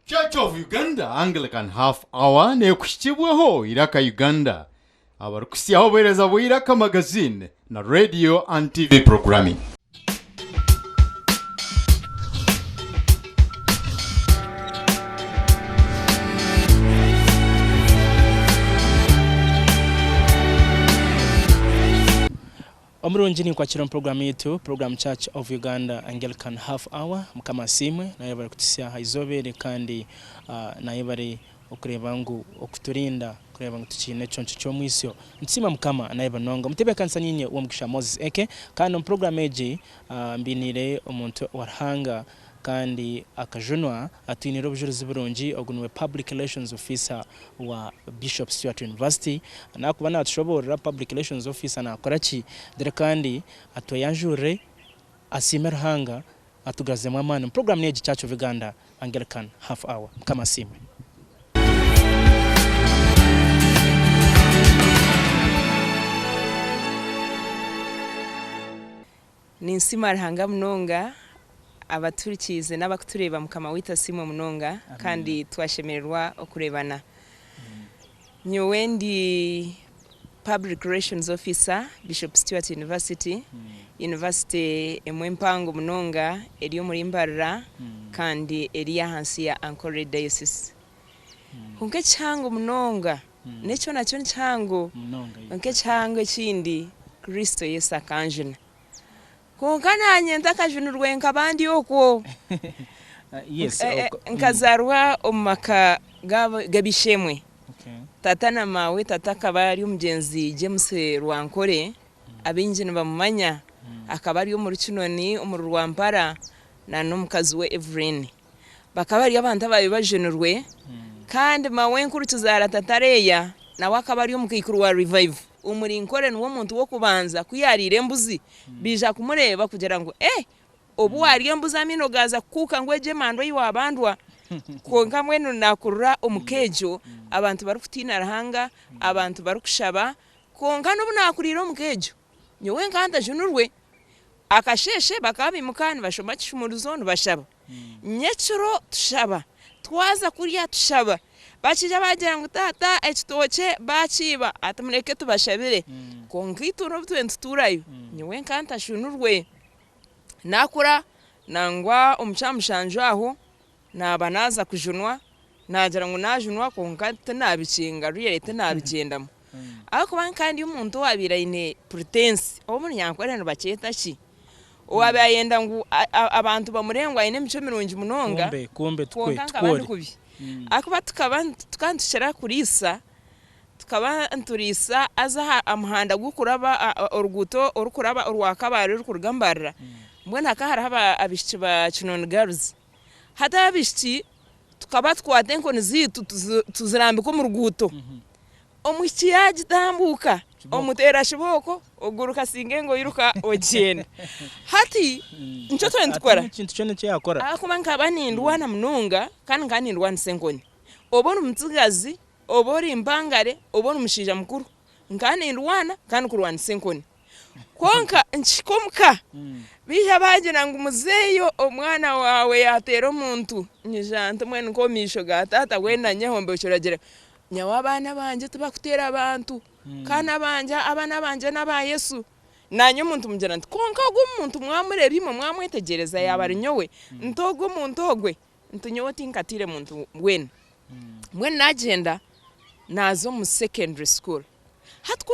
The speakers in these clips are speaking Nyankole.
Church of Uganda Anglican Half Hour neekuhikibwaho Iraka Uganda abarikuhitsyaho obuheereza bwa Iraka Magazine na Radio and TV Programming. Omurungi ninkwakira omu program yaitu, program Church of Uganda Anglican Half Hour. Mukama asiimwe nayebare kutuhitsya aha izooba eri kandi nayebare okureeba ngu okuturinda kureeba ngu tukiine ekiconco ky'omwitsyo. Nitusiima Mukama nayebare munonga. Omutebeekanisa niinye Womugisha Moses Eke kandi omu program egi mbainiire omuntu wa Ruhanga kandi akajunwa atwiniire obujurizi burungi, ogu niwe Public Relations Officer wa Bishop Stuart University. Nakuba natushoboorora Public Relations Officer nakora ki, reero kandi atweyanjurire, asiime Ruhanga, atugazemu amaani omu puroguraamu egi Church of Uganda Anglican Half Hour. Mukama asiimwe. Ninsiima Ruhanga munonga abatuhurikiize n'abakutureeba Mukama waitu asiimwe munonga kandi twashemererwa okureebana. Nyowe ndi Public Relations Officer Bishop Stuart University, University emwe mpango munonga eri omuri Mbarara kandi eri ahansi ya Ankole Diocese. Kwonka ekihango munonga, n'ekyo nakyo nikihango, kwonka ekihango ekindi Kristo Yesu akanjuna. Kwonka naanye ntakajunirwe nkaba ndi okwo. Nkazaarwa omu maka g'ab'eishe-emwe. Tata na maawe, tata akaba ari omugyenzi James Rwankore, abaingi nibamumanya, akaba ari omuri Kinoni omuri Rwampara n'omukazi we Evelyn. Bakaba bari abantu abaabaire bajunirwe, kandi maawenkuru kizaara tata Leah nawe akaba ari omukaikuru wa Revive. Omuri Nkore niwe omuntu w'okubanza ku yaariire embuzi, baija kumureeba kugira ngu eh obu waarya embuzi amaino gaaza kukuuka ngu egyo emandwa ei waabandwa. Kwonka mbwenu naakurira omu ka egyo abantu barikutiina Ruhanga, abantu barikushaba, kwonka n'obu naakuriire omu ka egyo, nyowe nkaba ntajunirwe. Akasheeshe bakaba baimuka nibashoma kishumurizo nibashaba. Nyekiro tushaba, twaza kurya tushaba. Bakiija baagira ngu taata ekitookye baakiiba ati mureke tubashabire. Kwonka itwe n'obu twena nitutuurayo, nyowe nka ntashunurwe. Naakura nangwa omu Kyamushanju aho naaba naaza kujunwa, naagira ngu naajunwa kwonka tinaabikinga really tinaabigyendamu. Ahabw'okuba nka ndi omuntu owaabaire aine pretense, obu Orunyankore nibakyeta ki? Owaabaire ayenda ngu abantu bamureebe ngu aine emicwe mirungi munonga, Kumbe, kumbe tukwe, kwonka nkaba ndi tukwore. kubi. Ahakuba tukaba tukaba nitukira kuriisa, tukaba nituriisa haza aha muhanda gurikuraba oruguuto orukuraba orwa Kabale orurikuruga Mbarara, mbwenu hakaba hariho abaishiki ba Kinoni Girls. Hati abaishiki tukaba tukwata enkoni zaitu tuzirambika omu ruguuto, omwishiki yaagitambuuka omuteera kibooko oguruka asinga engo oiruka ogyenda. Hati nikyo twaba nitukora ahakuba nkaba nindwana munonga kandi nkaba nindwanisa enkoni. Oba ori mutsigazi, oba ori mpangare, oba ori mushaija mukuru, nkaba nindwana kandi kurwanisa enkoni. Kwonka nkihika omuka, baija baagira ngu muzeeyi omwana waawe yaateera omuntu. Nyija nti mbwenu nk'omu maisho ga taata mbwenu na nyowe mbwekiro agira nyowe abaana bangye tibakuteera bantu kandi abangye abaana bangye n'aba Yesu. Naanye omuntu mugira nti kwonka ogwo omuntu mwamureeba imwe mwamwetegyereza yaaba ari nyowe? Nti ogwo omuntu ogwe nti nyowe tinkatiire muntu weena. Mbwenu naagyenda naaza omu secondary school. Hati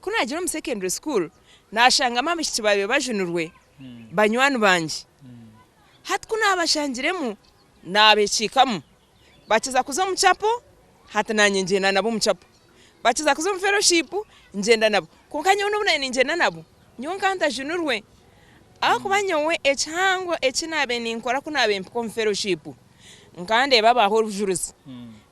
ku naagiire omu secondary school, naashangamu abaishiki baabaire bajunirwe banywani bangye. Hati ku naabashangiremu, naabeekiikamu. Bakiza kuza omu chapel, hati naanye ngyenda nabo omu chapel. Bakiza kuza omu fellowship, ngyenda nabo. Kwonka nyowe n'obu naabaire ningyenda nabo, nyowe nkaba ntajunirwe. Ahakuba nyowe ekihango eki naabaire ninkora ku naabaire mpika omu fellowship, Nkaba ndeeba baaha obujurizi,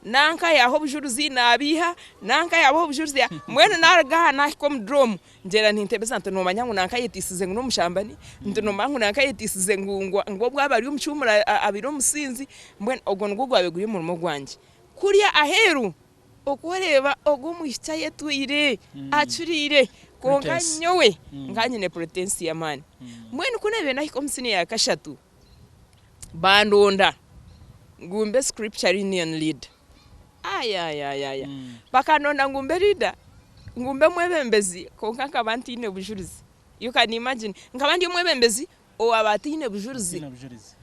nanka yaaha obujurizi naabiiha, nanka yaabaha obujurizi mbwenu naaruga aha naahika omu doomu ngyenda nintebeza nti noomanya ngu nanka ayeteisize ngu n'omushambani, nti noomanya ngu nanka ayeteisize ngu ngu obu aba ari omu kihuumuro abaire omusinzi, mbwenu ogwo nigwo gwabaire guri omurimo gwangye. Kuriya aheeru okworeeba ogu omwishiki ayetwire acuriire kwonka nyowe nkaba nyine pretense y'amaani. Mbwenu ku naabaire naahika omu siniya ya kashatu, bandonda. ngu mbe Scripture Union leader. Ayayayaya! Bakandonda ngu mbe leader, ngu mbe omwebembezi kwonka nkaba ntaine bujurizi. You can imagine, nkaba ndi omwebembezi owaaba ataine bujurizi.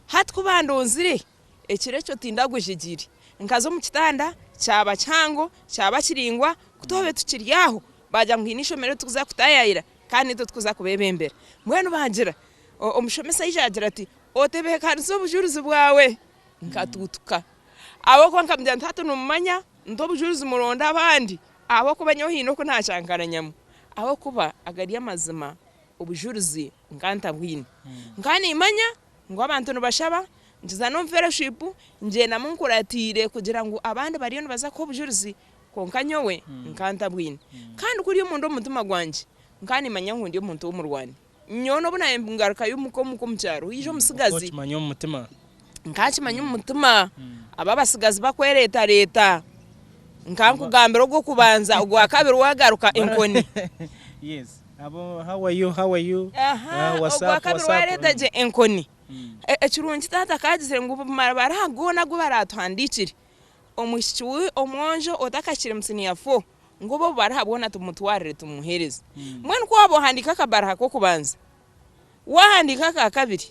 Hati ku bandonzire, ekiro ekyo tindagwejegyeire. Nkaza omu kitanda, kyaba kihango, kyaba kiraingwa, ku twabaire tukiri aho, baagira ngu haine eishomero eri turikuza kutaayaayira kandi naitwe turikuza kubeebembera. Mbwenu baagira, omushomesa yaija yaagira ati, Otebeekanise obujurizi bwawe? Nkatuutuka. Ahabw'okuba nkamugira nti, Hati nimumanya nti obujurizi muronde abandi, ahabw'okuba nyowe haine oku naakyankaranyamu. Ahabw'okuba agari amazima obujurizi nka ntabwine. Nkaba nimmanya ngu abantu nibashaba, nkiza n'omu fellowship ngyendamu nkuratiire kugira ngu abandi bariyo nibaza kuha obujurizi kwonka nyowe nka ntabwine. Kandi kuri omunda omu mutima gwangye nkaba nimmanya ngu ndi omuntu w'omurwani. Nyowe n'obu nayengarukayo omuka omuka omu kyaro haija omutsigazi. Okimanya omu mutima. Nkakimanya omu mutima abo abatsigazi bakwereetareeta nkankugambira ogw'okubanza ogwakabiri wagaruka enkoni. Yes. Abo how are you how are you Aha, what's up ogwakabiri what's up. wareeta gye enkoni. Ekirungi taata akagizire ngu bariha goona agu baratuhandiikire omwishiki we omwonjo otakahikire mu siniya fo ngu obu obubariha bwona tumutwarire tumuhereze. Mbwenu ku waaba ohandiika akabariha k'okubanza wahandiika aka kabiri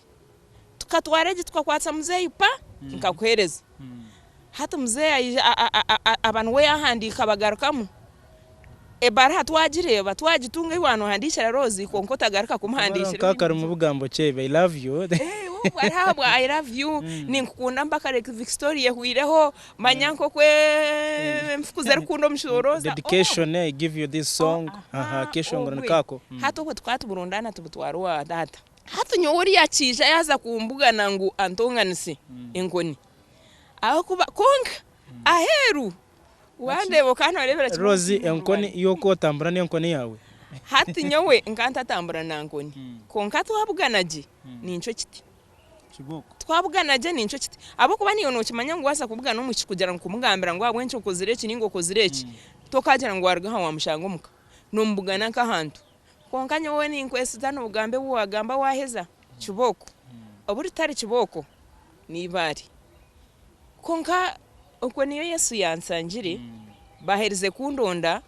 tukatwara egi tukakwatsa muzeeyi pa nkakuhereza. Hati muzeeyi aija aba niwe yahandiika bagarukamu ebaruha twagireeba twagitunga ei waanohandiikira Rose kwonka otagaruka kumuhandiikira. Nka karimu bugambo ki ebi I love you. Obubaruha bwa I love you, ninkukunda mpaka Lake Victoria ehwireho, manya nk'oku enfuku zirikukunda omushoroza. Dedication, I give you this song, aha akeshongoro nikaako. Hati obwo tukaba tuburundaana tubutwara owa taata. Hati nyowe oriya akiija yaaza kumbugana ngu antonganise enkoni. Ahabw'okuba kwonka aheeru wandeeba okaba nooreebera kimwe ngu Rosie, tinyine enkoni burwaire. iwe oku otambura n'enkoni yaawe? Hati nyowe nka ntatambura na nkoni, kwonka twabugana gye nincwa ekiti. Kibooko. Twabugana gye nincwa ekiti. Ahabw'okuba naiwe nookimanya ngu waaza kubugana omwishiki kugira ngu kumugambira ngu ahabw'enki okozire eki nainga okozire eki, tokaagira ngu waaruga aha waamushanga omuka. Noomubugana nk'ahantu. Kwonka nyowe ninkwesiga noogamba ebi waagamba waaheza, kibooko. Obu ritari kibooko, n'eibaare. Kwonka okwo niyo Yesu yansangire, baaherize kundonda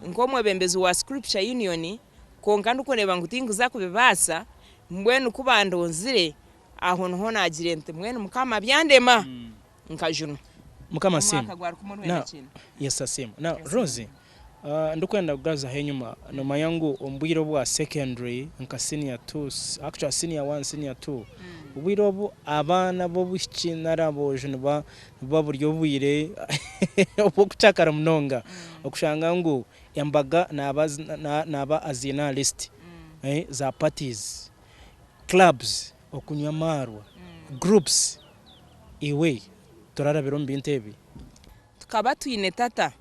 nk'omwebembezi wa Scripture Union, kwonka ndikureeba ngu tinkuza kubibaasa, mbwenu ku bandonzire, aho niho naagire nti mbwenu Mukama byandema, nkajunwa. Mukama asiimwe. Omwaka gwa rukumi rwenda kyenda. Yesu asiimwe. Now Rosie, Ndikwenda kugaruzaho enyima, nomanya ngu omu bwire obwa secondary nka senior two, actually senior one, senior two, obwire obu abaana b'obwishiki nari aboojo nibuba buri obwire obw'okucakara munonga okushanga ngu embaga naaba aziine aha list za parties, clubs, okunywa amaarwa, groups, iwe torarabire omu bintu ebi? Tukaba twine tata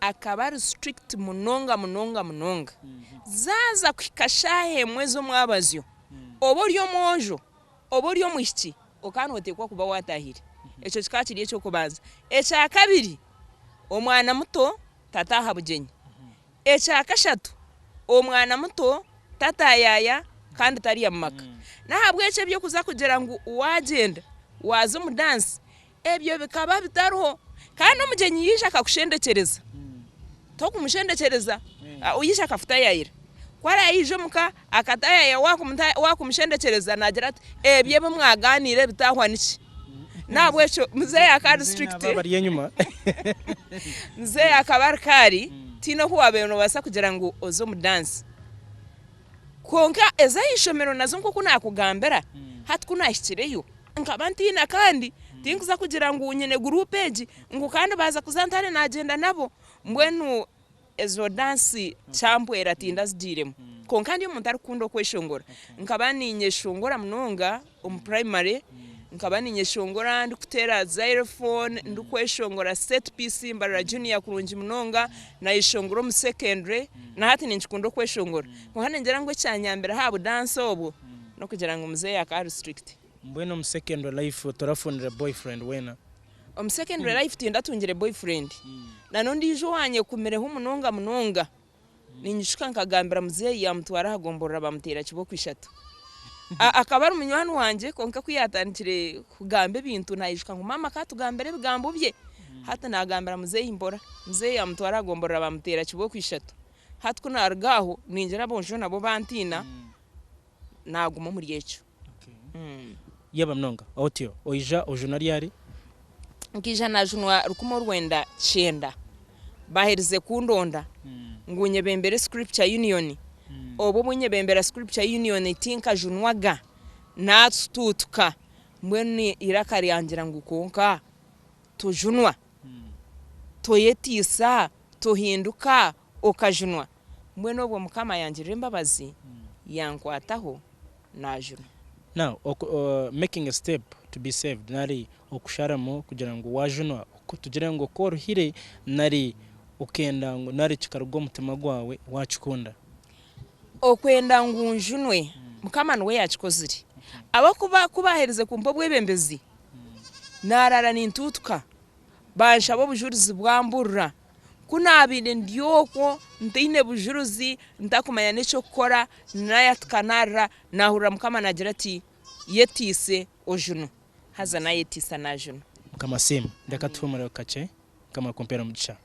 akaba ari strict munonga munonga munonga. Zaaza kuhika shaaha emwe z'omwabazyo, oba ori omwojo oba ori omwishiki okaba nooteekwa kuba waatahire. Ekyo kikaba kiri eky'okubanza. Ekya kabiri, omwana muto tataaha bugyenyi. Ekya kashatu, omwana muto tataayaaya kandi tarya mu maka. N'ahabw'ekyo eby'okuza kugira ngu waagyenda waaza omu dansi Ebyo bikaba bitariho. Kandi omugyenyi yaija akakushendekyereza, tokumushendekyereza, yaija akakutayayira. Ku araije omuka akatayaya wakumushendekyereza naagira ati, ebyo ebi mwagaaniire ebitahwa niki? N'ahabw'ekyo muzeeyi akaba ari strict. Muzeeyi akaba ari kaari, tihaine oku waabaire noobaasa kugira ngu oze omu dansi. Kwonka ez'aha ishomero nazo nk'oku naakugambira, hati ku naahikireyo, Nkaba ntiina kandi tinkuza kugira ngu nyine guruupu egi ngu kandi baaza kuza ntare naagyenda nabo. Mbwenu ezo dansi kyampwera tindazigiiremu. Kwonka ndi omuntu arikukunda okweshongora. Nkaba niinyeshongora munonga omu purayimare, nkaba niinyeshongora ndikuteera xylophone, ndikweshongora set piece mbarira junior kurungi munonga, naayeshongora omu secondary, na hati ninkikunda okweshongora. Kwonka ningira ngu ekyanyambire aha budansi obwo n'okugira ngu muzeeyi akaba ari strict. Mbwenu omu secondary life torafunire boyfriend weena? Omu secondary life tindatungire boyfriend. Na n'ondiijo owaanyekumireho munonga munonga, niinyijuka nkagambira muzeeyi yaamutwara aha gomborora baamuteera kibooko ishatu. Akaba ari munywani wangye kwonka ku yaatandikire kugamba ebintu naijuka ngu maama akatugambira ebigambo bye. Hati naagambira muzeeyi mpora. Muzeeyi yamutwara aha gomborora baamuteera kibooko ishatu. Hati ku naaruga aho ningira aboojo nabo bantiina naaguma omuri ekyo. Yeba munonga otyo oija ojunwa ryari? Nkaija naajunwa 1990 baaherize kundonda ngu nyebembere Scripture Union. Obwo obu nyebembera Scripture Union tinkajunwaga naatutuutuka mbwenu eiraka ryangira ngu kwonka tojunwa, toyetiisa, tohinduka okajunwa. Mbwenu obwo Mukama yangirira embabazi yankwataho naajunwa. Now making a step to be saved nari okusharamu kugira ngu waajunwa, tugire ngu oku oruhire nari okenda ngu nari kikaruga omu mutima gwawe waakikunda. Okwenda ngu njunwe Mukama niwe yaakikozire. Ahabw'okuba ku baaherize kumpa obwebembezi, naaraara nintuutuka, banshaba obujurizi bwamburira. Ku naabaire ndi okwo ntaine bujurizi, ntakumanya n'eky'okukora, naayatuka naarira, naahurira Mukama naagira ati, Yetiise ojunwe. Haza naayetiisa naajunwa. Mukama asiimwe. Reka tuhuumureho kakye. Mukama akumpeere omugisha.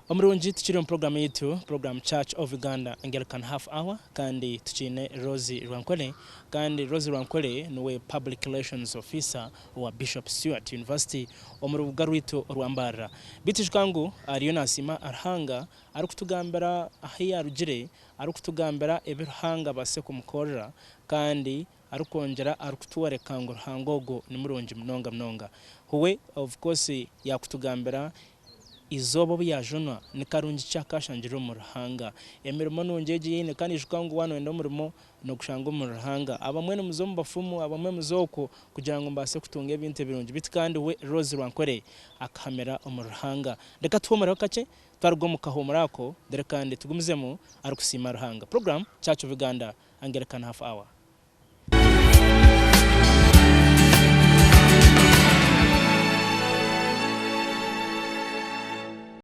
Omurungi tukiri omu puroguramu yaitu, puroguramu Church of Uganda Anglican Half Hour kandi tukiine Rosy Rwankole kandi Rosy Rwankole niwe Public Relations Officer owa Bishop Stuart University omu rubuga rwaitu orwa Mbarara. Beitu ijuka ngu ariyo nasiima Ruhanga arikutugambira ahu yarugire, arikutugambira ebi Ruhanga abaasise kumukorera kandi arikwongyera arikutworeka ngu Ruhanga ogwo ni murungi munonga munonga. We of course yakutugambira Eizooba obu yaajunwa, ni karungi ki akaashangirwe omuri Ruhanga? Emirimo nungi egi ei aine, kandi ijuka ngu waaba nooyenda omurimo, noogushanga omuri Ruhanga. Abamwe nimuza omu bafumu, abamwe muza okwo kugira ngu mubaase kutunga ebintu ebirungi. Beitu kandi we Rose Rwankore akahamira omuri Ruhanga. Reka tuhuumureho kakye, twaruga omu kahuumuro ako, reero kandi tugumizemu arikusiima Ruhanga. Puroguraamu, Church of Uganda, Anglican Half Hour.